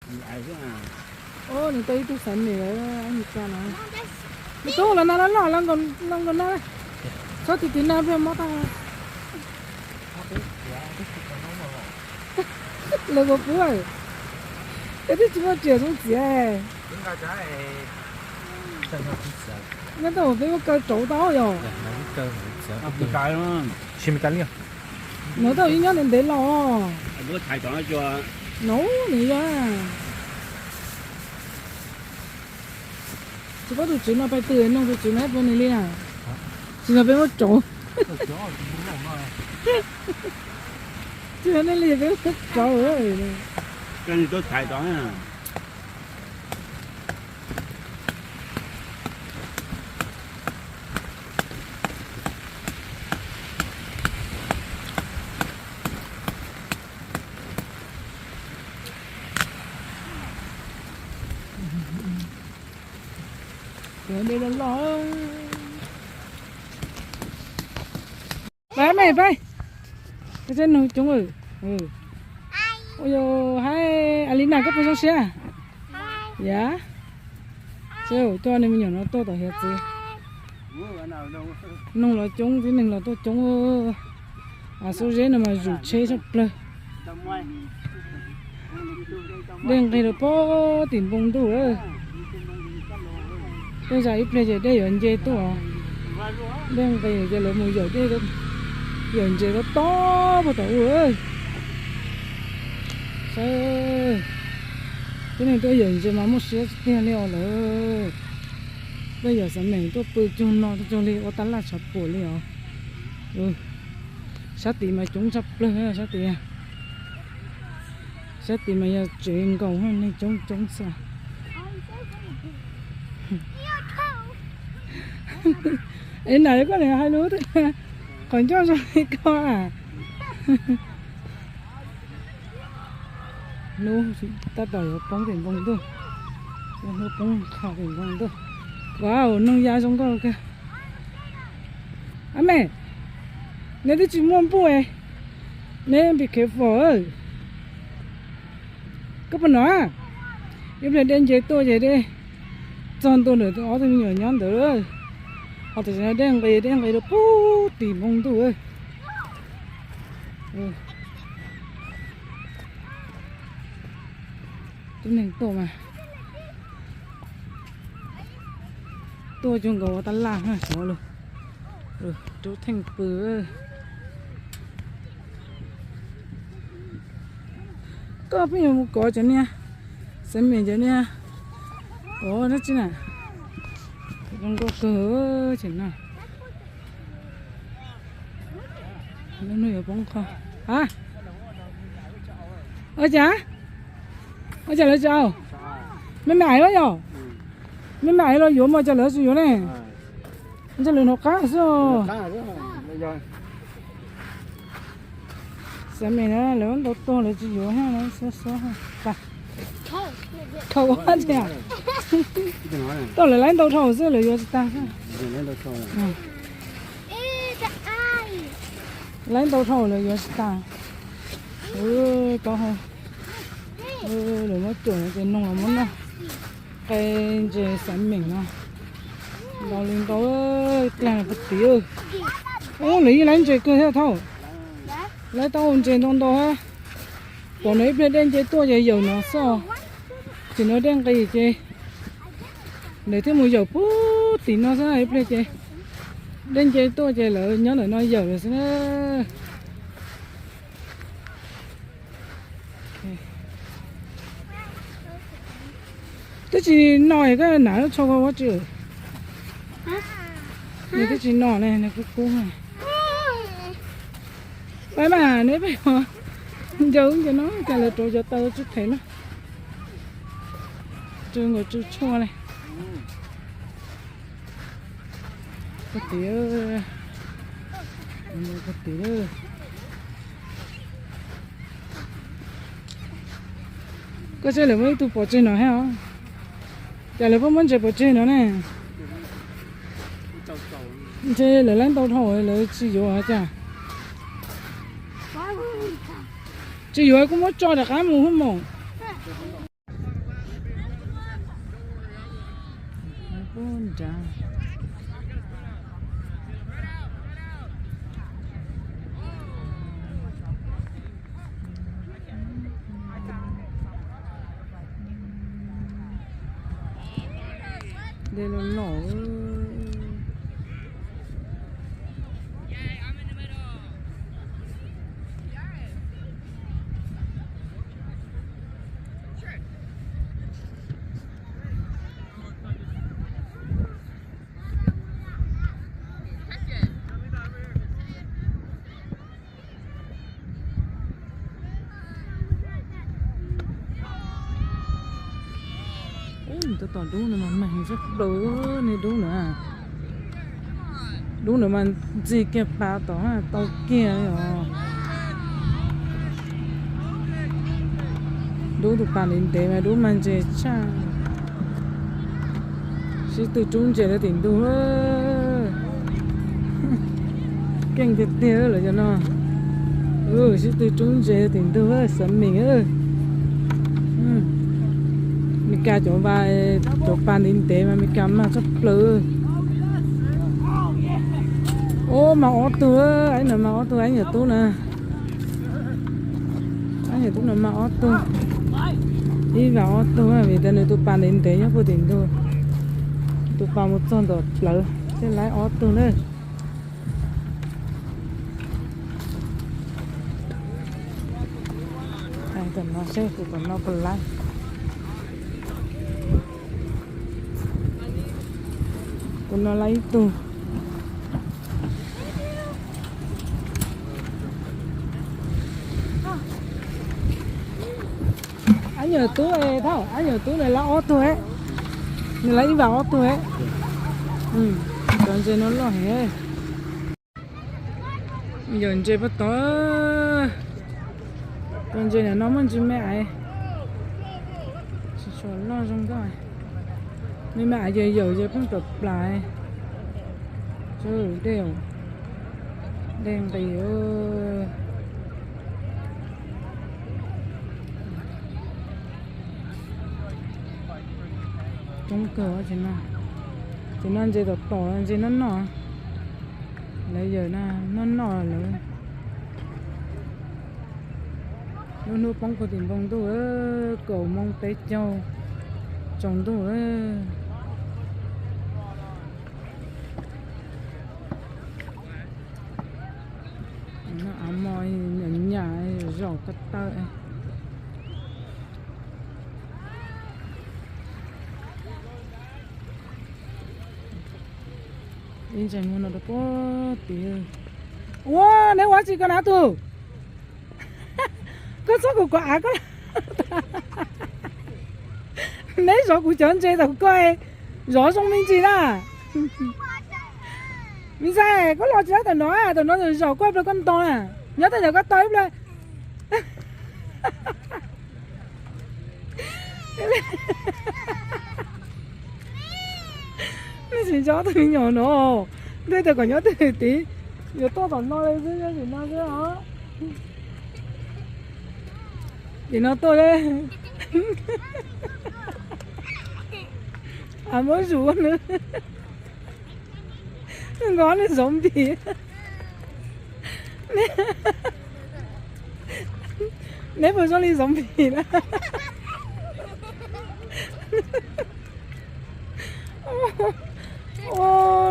Nws tau ib tug xav mem lawm, Meskas no. Nws tub los na, loj loj los nkaus na. Txhob tiv tiv na, peb mob tag. Lawv puas pub, peb twb tsis muaj riam zoo txiav. Nyob tau peb muab kaw rauv tau yog. Nws tau ib nyob ntev ntev los. No nws yog tsis paub tus tswv no pais twg, nug tus tswv no pub nws li na. Tsis yog peb muab rauv. Tsis yog nej li peb muab rauv. Peb los, peb, peb tsev neeg coob. Ua yog hais Alina koj puas zoo siab? Yam, coj nej me nyuam no tuaj tom hiav txwv. Noog los coob, tib neeg los tuaj coob. Xub zeb no mas zuj tsheb tshaj plawg. Dej nqis rau pem tim npoo ntuj lawm. Tej zaum ib pliag ces dej yuav nce tuaj. Dej nqis ces lawv mus yawm dej, yawm ntses tob tob puag tom ub. Saib, tib neeg tuaj yawm ntses mas muaj siab tiag li os lawm. Tuaj yawm xav mem tuaj pw cuag no cuag li ua tab laj tshav puam li os. Sab tid mas coob tshaj plawg sab tid. Sab tid mas yog tsev nkaus neeg coob coob xwb. Es na koj niam hais lus, qhov ncauj zoo li koj a. Hnub tab tom yuav poob tim npoo ntuj, hnub poob qho tim npoo ntuj. Wow, noog ya zoo nkauj kawg. Ab me, neb twb tsis muaj npuj, neb be careful. Koj puas hnov? Ib pliag dej nce tuaj ces dej txog ntua ntawm ob tug me nyuam nyob ntawd. Ho tam sim no dej nqis, dej nqis rau pem tim npoo ntuj. Tib neeg tuaj mas tuaj cuag nkaus ua tab laj xwb los. Rub theej pw. Koj pheej yuav mus kov cov niag xav mem cov niag, ov dab tsi na. Zoo nkauj kawg tseem no. Lub hnub yuav poob qho. A, ua cas, ua cas lawv tsis au? Me me ais los yog? Me me ais los yuav mas cas lawv tsis yuav ne? Ntshe lawv hnov qab xwb. Xav mem na lawv ntau tuag lawv tsis yuav, xab xab. Thaum ua tias, tau lawv laib ntau dhau xwb lawv yuav tsis tag. Laib ntau dhau lawv yuav tsis tag. Taub hau, lawv muab cuam ces noog los muab noj. Qe ntses xav mem no, ntau li ntau, dlaag puag tid. Ub, lawv yeej laib ntses kawg thiab Thaum. Laib tau ntses ntau ntau thiab. Pom no ib pliag dej nce tuaj ces yawm no xwb. Ces no dej nqis ces lawv thiaj mus yawm puag tim no xwb, ib pliag ces dej nce tuaj ces lawv nyob ntawm no yawm lawm xwb na. Twb tsis no koj nam lub tsho ua tsi? Nws twb tsis no ne, nws kub kub. Pab mas neb peb ncaws ncaws no cas lawv rauv cov taw tsis them na. Tsw nkaus tsw tshuaj li. Puag tid, puag tid. Koj saib lawv muab ib tug pov tseg no thiab os. Cas lawv pheej muab ntses pov tseg no ne? Ntshe lawv laib ntau dhau lawv tsis yuav cas. Tsis yuav kuj muab tso rov qab mus hwb mos. Ub nrad. Dej loj loj. Ub, nws tab tom dub no mas meeg tshaj plaws, niag dub na. Dub na mas ntxig kiag pas tom tau kiag li os. Dub tus pas ntev ntev mas dub mas ntse tshaj. Sib tw rub ntses rau tim ntug. Keej tiag tiag lawm cov no. Sib tw rub ntses rau tim ntug xav mim. Meskas cov, cov pas ntev ntev mas Meskas mag tshaj plaws. Ub, mag ob tug, ib no mag ob tug, ib nyuam tub na. Ib nyuam tub no mag ob tug. Ib vas ob tug vim tias nws tus pas ntev ntev nyob puag tim ntug. Tus pas mus txog ntawm plawv thiaj laib ob tug na. Tom no seb tus tom no puas laib. Tus no laib ib tug. Ab nyuam tub, thauj, ab nyuam tub nws laib ob tug, nws laib ib vas ob tug. Cov ntses no loj heev. Yawm ntses puag tod. Cov ntses no muaj ntsis me aiv. Tsis tshua loj zoo nkauj. Me me aiv yawm yawm pheej plam plas. Dej, dej nqis. Coob kawg. Ces no ntses tom tom ntses noj noj. Lawv yawm na, noj noj lawm. Lub hnub poob puag tim npoo ntuj, kaum moo peb caug tsaus ntuj. Av mos nyam nyam zaum ko taw. Ib ntsais muag no rau puag tid. Ua, neb ua tsi ko na tug? Koj txhob kuv kov av koj. Neb zov kuv cov ntses tau koj, zov zoo me ntsis na. Me ntxhais, koj los tsis tau tam no, tam no zaum koj ib pliag koj nto na. Nyob tej zaum koj tau ib pliag. Nej tsis nco tus me nyuam no, ntev tas kom nyob twg tid, yuav tuaj tom no li xwb, sim no xwb os. Ces no tuaj, a muab zus nws, nws nqos nws zombie. Neb puas zoo li zombie na?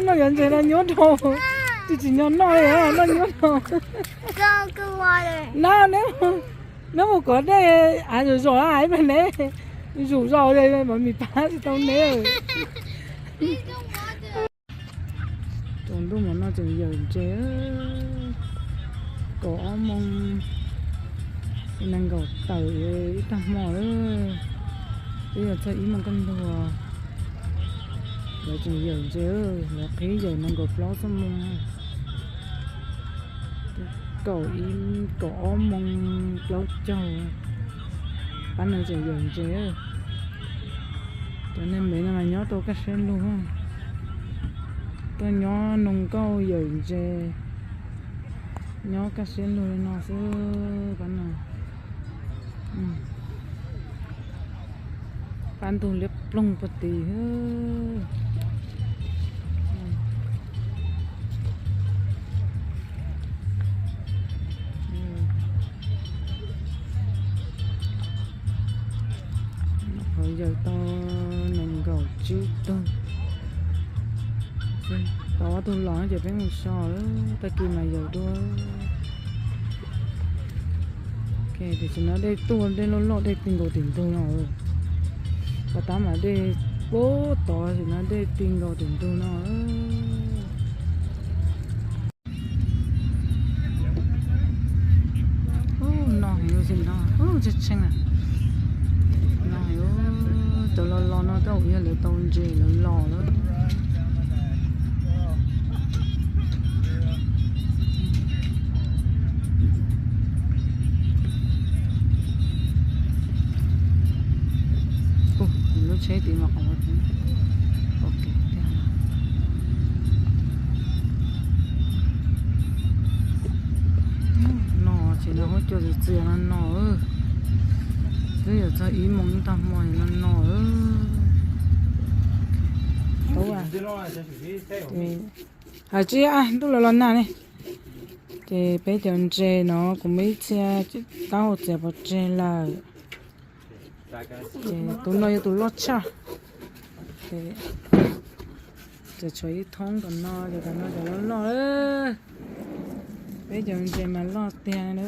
Noj cov ntses no nyuaj dhau, tsis tsim nyog noj li, noj nyuaj dhau. No, neb mus kov dej av zom zaws, ib pliag neb zus zaum mas mis pab tsis tau neb. Tsaus ntuj mas no tseem yawm ntses, kaum ob moos nees nkaum tawm ib tag hmo lawm, twb yog txog ib moos kaj ntug. Lawv tseem yawm ntses, lawv qhib yawm nees nkaum plaub xuab moos. Kaum ib, kaum ob moos plaub caug, pab no tseem yawm ntses. Cov neeg ntev no mas nyob tau kaj siab lug, tuaj nyob nug nkauj yawm ntses, nyob kaj siab lug li no xwb pab no. Pab ntug liab ploog puag tid. Ho yawm tau nees nkaum tsib tug, tau ob tug los ces peb mus so, tag kis mas yawm dua. Tiam sis no dej tuaj, dej loj loj, dej ti nkaus tim ntug no. Pas tab mas dej pub tod, sim no dej ti nkaus tim ntug no. No heev li no, tsheej tsheej na. No heev, cov los los no tab ua yog lawv tau ntses lawv los lawm. Lub tsheb tid mas qhov no ces no huab cua txias txias no no, twb yuav txog ib moos ib tag hmo no no. Hais tsis ntuj los los nag ne. Ces peb cov ntses no kuv muaj ib txhia taub hau txiav pov tseg lawm. Ces tus no yog tus loj tshaj. Ces tseem tshuav ib thoob tom no, ces tom no cov loj loj. Peb cov ntses mas loj tiag na.